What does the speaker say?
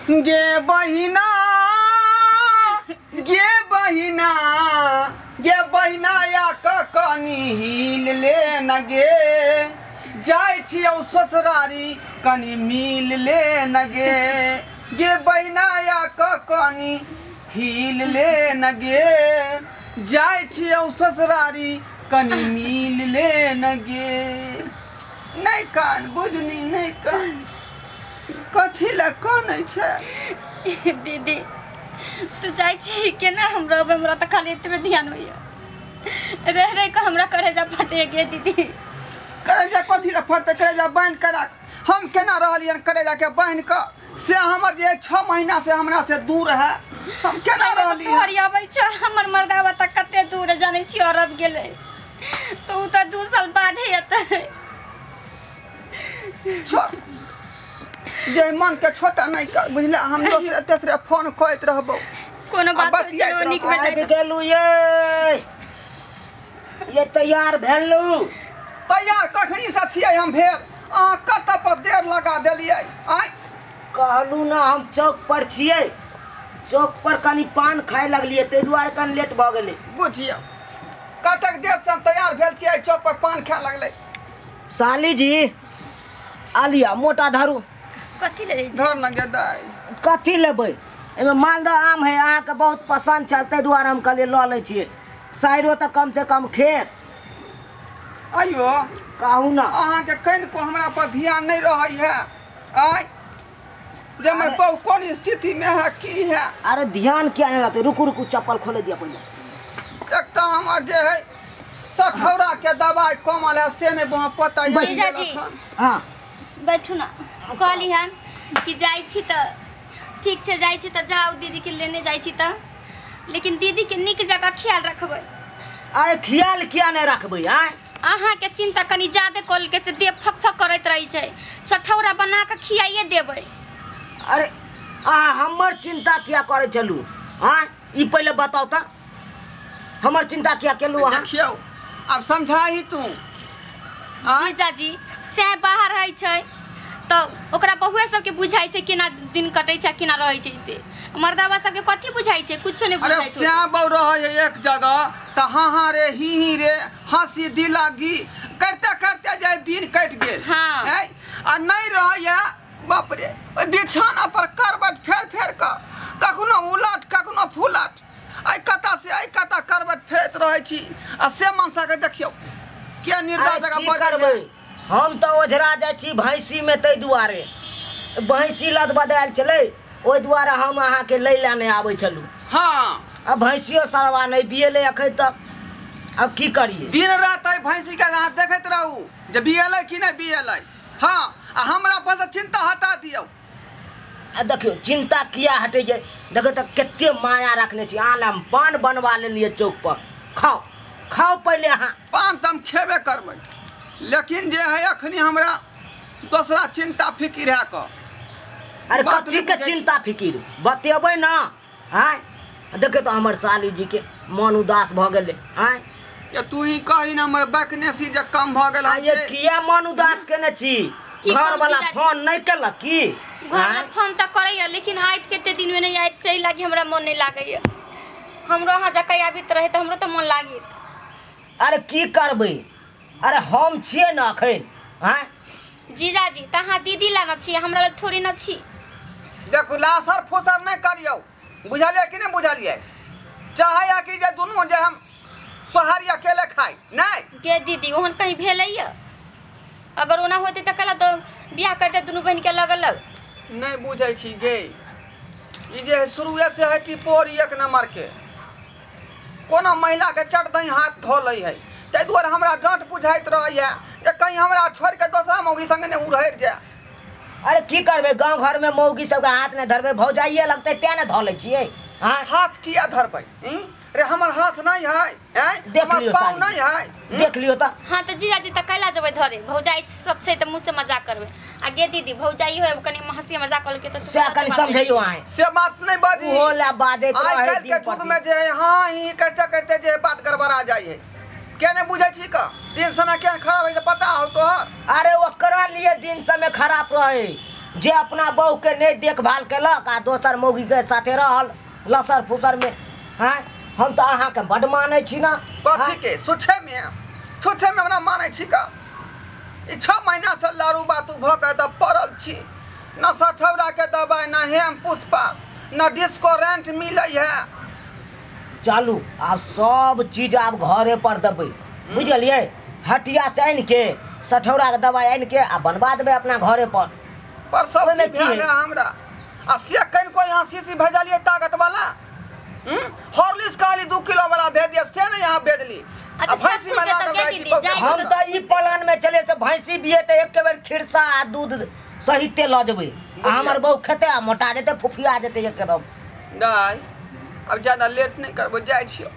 गे बहिना, गे बहिना, गे बहिना या कनी हिल ले न गे, जाइ छियौ ससुरारी कनी मिल ले न गे, गे बहिना या कनी हिल ले न गे, जाइ छियौ ससुरारी कनी मिल ले न गे। नहीं कान बुझनी, नहीं कान कथी लए कानै छै? दीदी तू जाइ छी केना हम रहबै, हमरा तऽ खाली एतबे ध्यान होइया, रह रह के हमरा करेजा फटे गे दीदी। करेजा कथी लए फटतै? करेजा बान्हि कऽ राख। हम केना रहलियनि करेजा के बान्हि कऽ, से हमर जे 6 महीना से हमरा से दूर है, हम केना रहली? हरियाबै छ हमर मर्दावा तऽ कते दूर जानै छी, अरब गेलै तऽ उ तऽ 2 साल बाद एतै। छोड़ जे मन के छोटा नहीं कर, बुझला? हम दोसरे तेसरे फोन करैत रहबो, कोनो बात चलो नीक बजाय गेलू। ये तैयार भेलू? तैयार कखनी से छियै हम भेल, अहाँ कतऽ पर देर लगा देलियै? आँय कहलू ना हम चौक पर छियै, चौक पर कनी पान खाय लगलियै ताहि दुआरे कनी लेट भऽ गेलै। बुझियौ कतेक देर से हम तैयार भेल छियै, चौक पर पान खाय लगलै। साली जी आलिया मोटा धरू। कथी ले धर न गे दाइ? कथी लेबै? एहिमे मालदह आम है, अहाँके बहुत पसन्द छल ताहि दुआरे हम कहलियै लऽ लै छियै, साइरो तऽ कम से कम खेत। आइयो कहू ना अहाँके कनिको हमरा पर ध्यान नहीं रहै है? आँय जे हमर बहु कोन स्थिति में है की है? अरे ध्यान किया नहीं रहते? रुकू रुकू चप्पल खोले दिया पहिले। एकटा हमर जे है सठौरा के दवाई कमल है से नहीं बहुत पता। जीजाजी हाँ बैठू ना, कहली हन कि जाइ छी तऽ ठीक छै, जाइ छी तऽ जाउ दीदी के लेने जाइ छी तऽ, लेकिन दीदी के नीक जगह ख्याल रखबै। अरे ख्याल किया नहीं रखबै? आँय अहाँके चिंता कनी ज्यादे कल के से देह फक फक करैत रहै छै, सठौरा बना कऽ खियाइए देबै। अरे अहाँ हमर चिंता किया करै छलू? आँय ई पहिले बताउ तऽ, हमर चिंता किया केलू अहाँ? देखियौ आब समझाही तू। जीजाजी से बाहर रहै छै तऽ ओकरा बहुए सबके बुझाइ छै केना दिन कटै छै केना रहै छै, से मर्दावा सबके कथी बुझाइ छै? कुछो नहि बुझाइ छै। अरे श्याम बहु रहै है एक जगह तऽ हाँ हाँ रे ही ही रे हंसी दिलागी करते करते जाय दिन कटि गेल। हाँ आ नहीं रहै है बाप रे ओहि बिछाना पर करबट फेर फेर कऽ कखनो उलट कखनो फुलट, एहि कता से एहि कता करबट फेरैत रहै छी। आ से मनसा के देखियौ किया निर्दय जगह करबै। हम तऽ ओझरा जाइ छी भैंसीमे ताहि दुआरे, भैंसी लद बदायल छलै ओहि दुआरे हम अहाँके लै लए नहि आबै छलहुँ। हाँ आ भैंसियो सरवा नहि बियेलै एखन तक, आब की करियै? दिन राति एहि भैंसीके अहाँ देखैत रहू जे बियेलै कि नहि बियेलै। हाँ आ हमरा पर से चिंता हटा दियौ। आ देखियौ चिंता किया हटै छै? देखियौ तऽ कते माया रखने छी, अहाँ लए हम पान बनवा लेलियै चौक पर, खाउ खाउ पहिले अहाँ। पान तऽ हम खेबे करबै, लेकिन जे है अखनी हमरा दोसरा चिंता फिकिर है कऽ। अरे कथी के चिंता फिकिर बतेबै ना? आँय देखियौ तऽ हमर साली जी के मन उदास भऽ गेलै। आँय तू ही कही ना हमर बैकनेसी जे कम भऽ गेल। ये किया मन उदास केने छी? घर वाला फोन नहीं केलक की? घर फोन तऽ करैया लेकिन आइत कते दिन में नहीं आइत, सही लागी हमरा मन नहीं लागैया। हमरो अहाँ जकाँ आबित रहे तऽ हमरो तऽ मन लागित। अरे की करबै? अरे हम छियै ना अखन। आँय जीजाजी तऽ अहाँ दीदी लग छी, हमरा लग थोड़ी न छी। देखू लासर फुसर नहीं करियौ, बुझलियै कि नहीं बुझलियै? चाहैया कि जे दुनू जे हम सोहारी अकेले खाइ नहीं। गे दीदी ओहन कहीं भेलैया? अगर ओना होते तऽ कहला तऽ बियाह करते दुनू बहिन के अलग अलग। नहीं बुझै छी गे, ई जे शुरुए से है टिपोरी एक नंबर के, कोनो महिला के चट दही हाथ धो लै है, ताहि दुआरे हमरा डाँट बुझाइत रहैया जे कहीं हमरा छोड़ि के दोसरा मौगी संगे नहि उड़हरि जाय। अरे की करबै, गाँव घर में मौगी सबके हाथ नहि धरबै, भौजाइए लगतै तें ने धऽ लै छियै। हाँ हाथ किया धरबै? अरे हमर हाथ नहीं है, देख लियौ पाँव नहीं है, देख लियौ तऽ। हाँ तऽ जीजाजी तऽ कैला जेबै धरे, भौजाइ सब छै तऽ मुँह से मजाक करबै। आ गे दीदी भौजाइ हो कनी हंसी मजाक करके तऽ से कनी समझैयो अहाँ से बात नहीं बाजी। ओहो ला बाजैत रहै आइ काल्हि के युग में जे है हाँ ही करते करते जे बात गड़बड़ा जाइ है, के नहीं बुझै छी का दिन समय के खराब है पता हो तोहर। अरे ओकरा लिए दिन समय खराब रहे, जे अपना बहू के नहीं देखभाल केलक आ दोसर मौगी के साथे रहल लसर फुसर में। हाँ हम तो अहाँ के बड मानै छी ना। कथी के सुछे में छुछे में हमरा मानै छी का? ई 6 महीना से लारू बातू भ के तऽ पड़ल छी, न सठौरा के दवाई, न हेम पुष्पा, न डिस्को रेंट मिलै है। चलू आब सब चीज आब घरे पर देबै बुझलियै। हटिया से आनि के सठौरा के दवाई आनि के आ बनवा देबै अपना घरे पर। पर सब चीज भेल है हमरा आ से कनिको यहाँ शीशी भेजलियै ताकत वाला, हॉर्लिक्स कहली 2 किलो वाला भेज दिया, से नहीं यहाँ भेजली। अच्छा, भैंसी में लागल रहै छी। हम तऽ ई प्लान में चले से भैंसी बिये तऽ एक बेर खिरसा आ दूध सहिते लऽ जेबै आ हमर बहू खेतै आ मोटा जेतै फुफिया जेतै एकदम। नहीं अब ज्यादा लेट नहीं करबो, जाइ छियो।